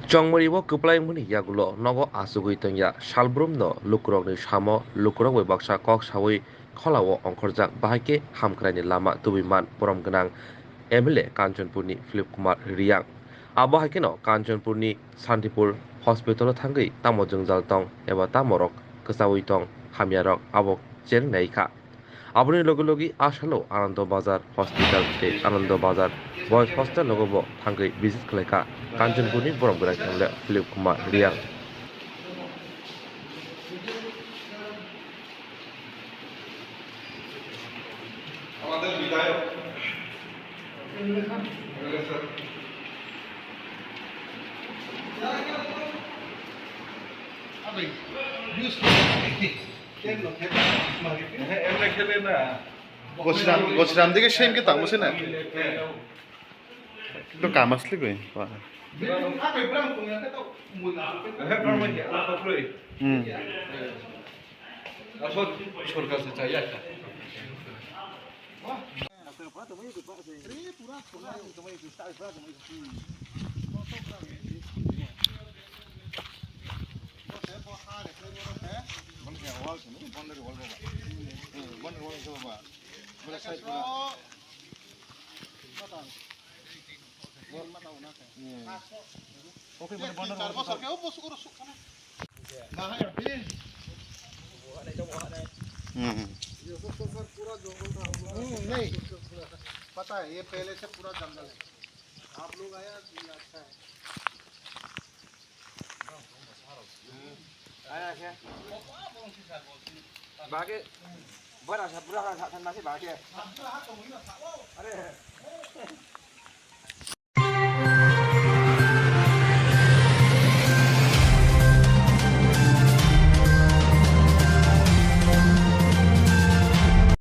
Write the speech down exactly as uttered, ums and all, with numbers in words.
Chongmari o kwplai wngmani yagulo nogo achugwi tongya salbrumno lukurokni samo lukurok bai baksa kok sawi kholao ongkhorjak, bahai khe hamkraini lama tubui man borom gwnang M L A Kanchanpurni Philip Kumar Riyang. Abo hai kheno Kanchanpurni Santipur hospital-o thangwi tamo jwngjal tong eba tamorok kwchaui tong, hamyarok abo cherwi nai kha. Aboni logi logi a salo Anando Bazar Hospital tei Anando Bazar Boys Hostel nogo bo thangwi visit khlai kha Kanchanpurni borom gwnang M L A Philip Kumar Riyang. Gosram, gosram dige same ke tangmo se na. To kamasli goi. Hmm. Okay, बोलो, बोलो, बोलो। हम्म, हम्म। हम्म, नहीं। पता है, ये पहले से पूरा जंगल है। आप लोग आया, ये अच्छा है। आया क्या? बाकी बड़ा सा, पूरा सा, सा, सा, सा, बाकी। अरे।